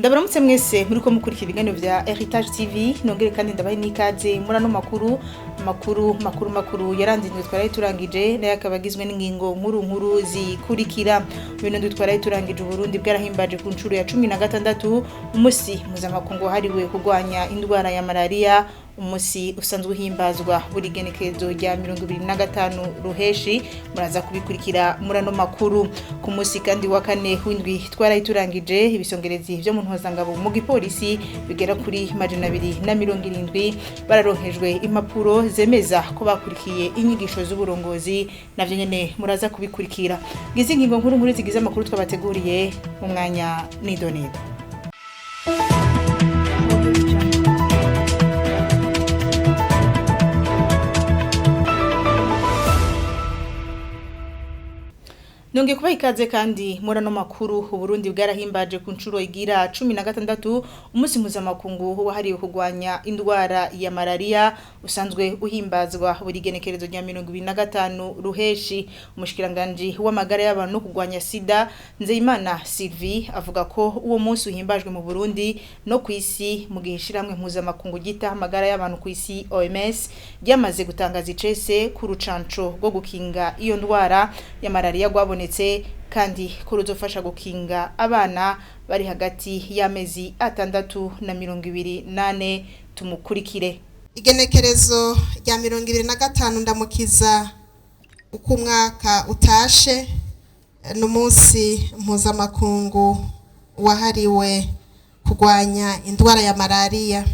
Ndabaramutse mwese muriko mukurikira ibiganiro vya Heritage TV, nongere kandi ndabahe n'ikaze muri ano makuru makuru yaranze indwi twaraye turangije, nayo akaba agizwe n'ingingo nkuru nkuru zikurikira. Mu ndwi twaraye turangije, Uburundi bwarahimbaje ku nshuro ya 16 umusi mpuzamakungu wahariwe kurwanya indwara ya malaria, umusi usanzwe uhimbazwa buri genekerezo rya 25 Ruheshi. Muraza kubikurikira muri ano makuru. Ku musi kandi wa kane w'indwi twaraye turangije, ibisongerezi vyo mu ntwazangabo mu gipolisi bigera kuri 270 bararonkejwe impapuro zemeza ko bakurikiye inyigisho z'uburongozi, navyo nyene muraza kubikurikira. Ngizi ingingo nkuru nkuru zigize amakuru twabateguriye mu mwanya nidonido. Nonge kuba ikaze kandi muri ano makuru. Uburundi bwarahimbaje ku nshuro igira 16 umunsi mpuzamakungu wahariwe kurwanya indwara ya malaria, usanzwe uhimbazwa buri genekerezo rya 25 Ruheshi. Umushikiranganje w'amagara y'abantu no kurwanya sida, Nzeyimana Sylvie, avuga ko uwo munsi uhimbajwe mu Burundi no kwisi mu gihe ishiramwe mpuzamakungu gita amagara y'abantu ku isi OMS ryamaze gutangaza icese ku rucanco rwo gukinga iyo ndwara ya malaria rwabonetse, kandi ko ruzofasha gukinga abana bari hagati y'amezi 6 na 24. Tumukurikire. Igenekerezo rya 25 Ndamukiza uko umwaka utashe n'umunsi mpuzamakungu wahariwe kurwanya indwara ya malariya.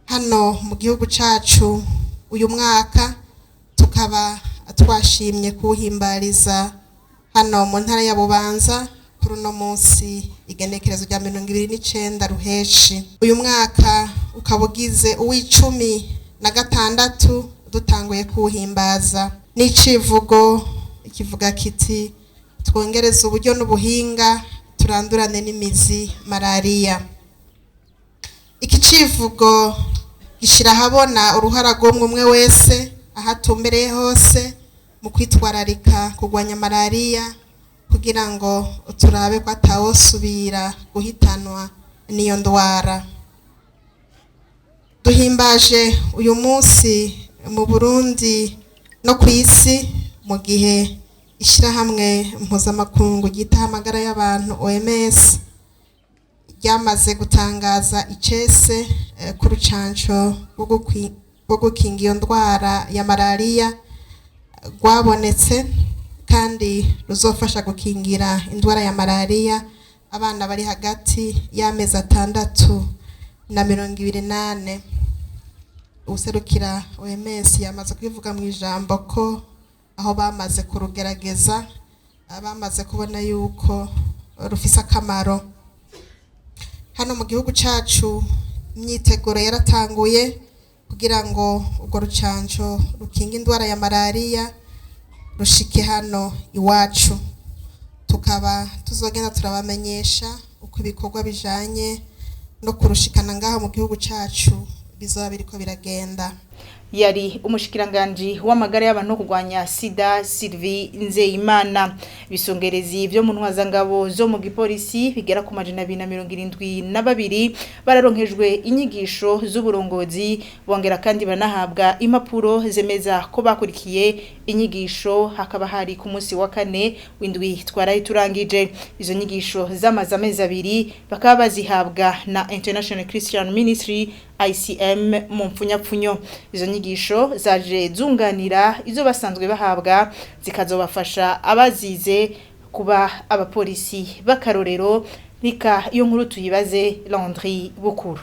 Hano mu gihugu cacu uyu mwaka tukaba twashimye kuwuhimbariza hano mu ntara ya Bubanza kuri uno munsi, igenekerezo rya 29 Ruheshi. Uyu mwaka ukaba ugize uw'16 dutanguye kuwuhimbaza, n'icivugo kivuga kiti: "Twongereze uburyo n'ubuhinga, turandurane n'imizi malariya." Iki civugo gishira ahabona uruhara rw'umwe umwe wese aho atumbereye hose mu kwitwararika kurwanya malariya, kugira ngo turabe ko atawosubira guhitanwa n'iyo ndwara. Duhimbaje uyu munsi mu Burundi no ku isi mu gihe ishyirahamwe mpuzamakungu ryitaho amagara y'abantu OMS ryamaze gutangaza icese ku rucanco rwo gukinga iyo ndwara ya malariya rwabonetse, kandi ruzofasha gukingira indwara ya malariya abana bari hagati y'amezi 6 na 24. Userukira OMS yamaze kubivuga mu ijambo ko aho bamaze kurugerageza bamaze kubona yuko rufise akamaro. Hano mu gihugu cacu imyiteguro yaratanguye kugira ngo urwo rucanco rukinga indwara ya malariya rushike hano iwacu. Tukaba tuzogenda turabamenyesha uko ibikorwa bijanye no kurushikana ngaho mu gihugu cacu bizoba biriko biragenda. Yari umushikiranganji w'amagara y'abantu no kurwanya sida, Sylvie Nzeyimana. Bisongerezi vyo mu ntwazangabo zo mu gipolisi bigera ku 272 bararonkejwe inyigisho z'uburongozi, bongera kandi banahabwa impapuro zemeza ko bakurikiye inyigisho. Hakaba hari ku munsi wa kane w'indwi twaraye turangije. Izo nyigisho zamaze amezi 2, bakaba bazihabwa na International Christian Ministry, ICM mu mpfunyapfunyo. Izo nyigisho zaje zunganira izo basanzwe bahabwa, zikazobafasha abazize kuba abapolisi b'akarorero. Rika iyo nkuru tuyibaze Landry Bukuru.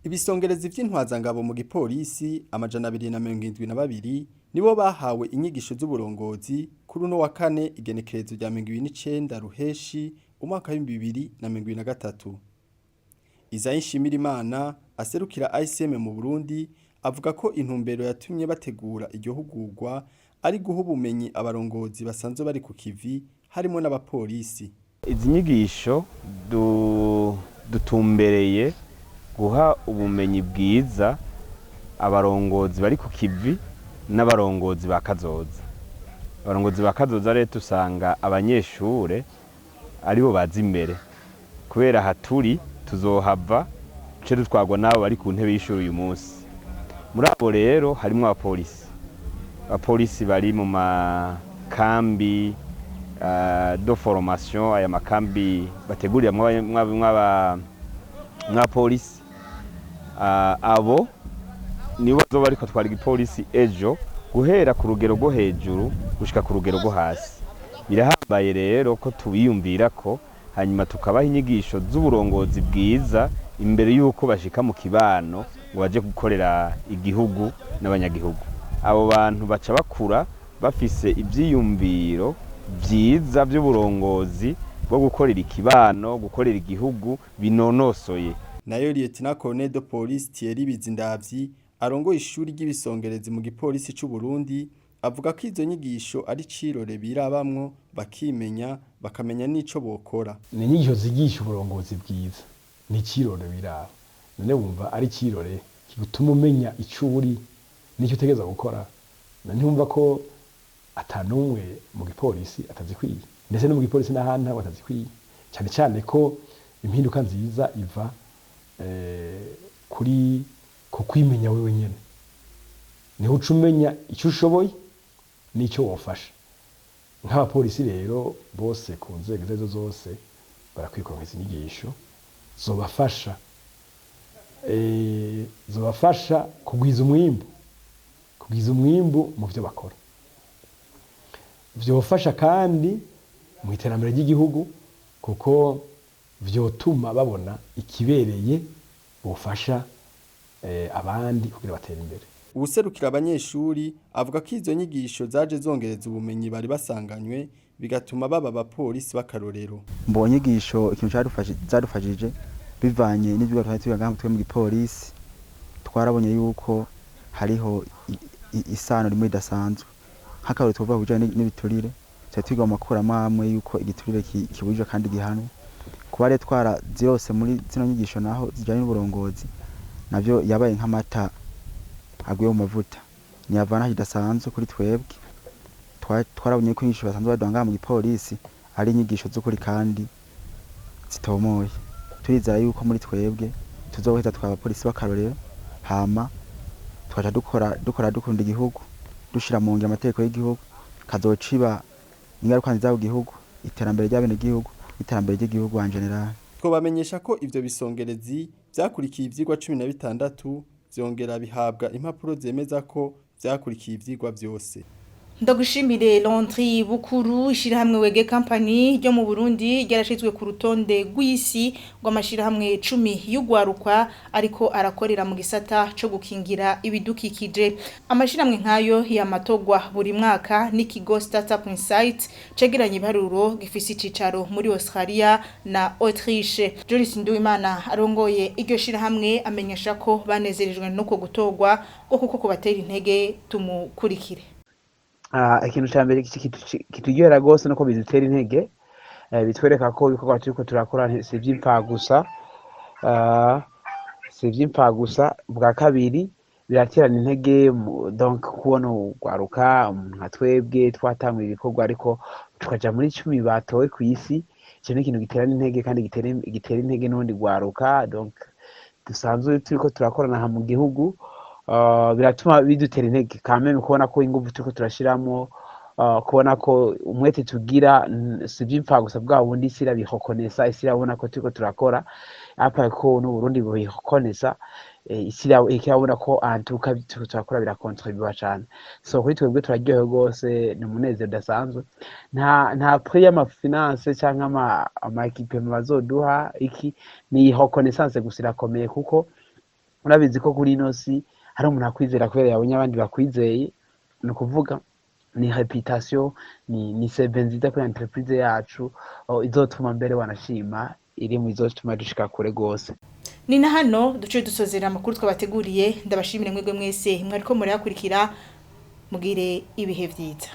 Ibisongerezi vy'intwazangabo mu gipolisi 272 nibo bahawe inyigisho z'uburongozi kuri uno wa kane, igenekerezo rya 29 Ruheshi umwaka w'2023. Izayi Nshimirimana aserukira ICM mu Burundi avuga ko intumbero yatumye bategura iryo hugurwa ari guha ubumenyi abarongozi basanzwe bari ku kivi, harimo n'abapolisi. Izi nyigisho dutumbereye guha ubumenyi bwiza abarongozi bari ku kivi n'abarongozi ba kazoza. Abarongozi ba kazoza rero usanga abanyeshure aribo baza imbere. Kubera aha turi tuzohava duce dutwarwa n'abo bari ku ntebe y'ishuri uyu munsi. Muri abo rero harimwo abapolisi. Abapolisi bari mu makambi de formation, aya makambi bateguriramwo mw'abapolisi. Abo nibo bazoba bariko batwara igipolisi ejo, guhera ku rugero rwo hejuru gushika ku rugero rwo hasi. Birahambaye rero ko tubiyumvirako, hanyuma tukabaha inyigisho z'uburongozi bwiza imbere y'uko bashika mu kibano ngo baje gukorera igihugu n'abanyagihugu. Abo bantu baca bakura bafise ivyiyumviro vyiza vy'uburongozi bwo gukorera ikibano, gukorera igihugu binonosoye. Nayo Lieutenant Colonel de Police Thierry Bizindavyi, arongoye ishuri ry'ibisongerezi mu gipolisi c'u Burundi, avuga ko izo nyigisho ari cirore birabamwo, bakimenya, bakamenya n'ico bokora. Ni inyigisho zigisha uburongozi bwiza, ni icirore biraba. None wumva ari icirore kigutuma umenya ico uri n'icyo utegerezwa gukora, ntiwumva ko atanumwe mu gipolisi atazikwiye, ndetse no mu gipolisi n'ahandi ntabwo atazikwiye, cyane cyane ko impinduka nziza iva kuri ku kwimenya wewe nyene. Niho uca umenya icyo ushoboye n'icyo wofasha. Nk'abapolisi rero bose ku nzego izo arizo zose barakwiye kuronka izi nyigisho zobafasha kugwiza umwimbu mu byo bakora. Vyofasha kandi mu iterambere ry'igihugu, kuko vyotuma babona ikibereye bofasha abandi kugira batere imbere. Uwuserukira abanyeshuri avuga ko izo nyigisho zaje zongereza ubumenyi bari basanganywe, bigatuma baba abapolisi b'akarorero. Mbo nyigisho ikintu zadufashije bivanye n'ivyigwa twari twiga ngaha twe mu gipolisi, twarabonye yuko hariho isano rimwe ridasanzwe. Nk'akarorero, twovuga ku bijanye n'ibiturire. Twari twiga mu makuru amwe yuko igiturire kibujijwe kandi gihanwa. Kuba rero twarazirose muri zino nyigisho naho zijanye n'uburongozi, navyo yabaye nk'amata aguye mu mavuta, ni avantage idasanzwe kuri twebwe. Twarabonye ko inyigisho basanzwe baduha ngaha mu gipolisi ari inyigisho z'ukuri kandi zitomoye. Turizera yuko muri twebwe tuzoheza tukaba abapolisi b'akarorero, hama tukaca dukora dukunda igihugu, dushira mu ngiro amategeko y'igihugu, kazociba ingaruka nziza ku gihugu, iterambere ry'abenegihugu n'iterambere ry'igihugu en général. Twobamenyesha ko ivyo bisongerezi vyakurikiye ivyigwa 16, vyongera bihabwa impapuro zemeza ko vyakurikiye ivyigwa vyose. Ndagushimire, Landry Bukuru. Ishirahamwe Wege Company ryo mu Burundi ryarashizwe ku rutonde rw'isi rw'amashirahamwe 10 y'ugwarukwa ariko arakorera mu gisata co gukingira ibidukikije. Amashirahamwe nkayo yamatogwa buri mwaka n'ikigo Startup Insight cegeranye ibiharuro, gifise icicaro muri Australia na Autriche. Joyce Nduwimana arongoye iryo shirahamwe amenyesha ko banezerejwe nuko gutorwa ngo kuko kubatera intege. Tumukurikire. Ikintu ca mbere kituryohera rwose nuko bidutera intege, bitwereka ko ibikorwa turiko turakora si ivy'impfagusa, si ivy'impfagusa. Bwa kabiri, biraterana intege, donc kubona urwaruka nka twebwe twatanguye ibikorwa ariko tukaja muri 10 batowe kw'isi, ico ni ikintu giterana intege kandi gitera intege n'urundi rwaruka donc dusanzwe turiko turakorana aha mu gihugu. Biratuma bidutera intege quand même kubona ko inguvu turiko turashiramwo, kubona ko umwete tugira si ivy'impfagusa, bwa bundi isi irabireconnaissa, isi irabona ko turiko turakora apa, ko n'Uburundi bubireconnaissa, isi irabona ko antuka turiko turakora biracontribua cane. So kuri twebwe turaryohewe rwose, ni umunezero udasanzwe. Nta prix y'amafinance canke ama équipement bazoduha, iki ni reconnaissance gusa irakomeye, kuko urabizi ko kuri ino si hari umuntu akwizera kubera yabonye abandi bakwizeye. Ni ukuvuga ni réputation, ni CV nziza kuri entreprise yacu, izotuma mbere wanashima iri mu izotuma dushika kure rwose. Ni na hano duce dusozera amakuru twabateguriye. Ndabashimire mwebwe mwese mwariko murayakurikira. Mugire ibihe vyiza.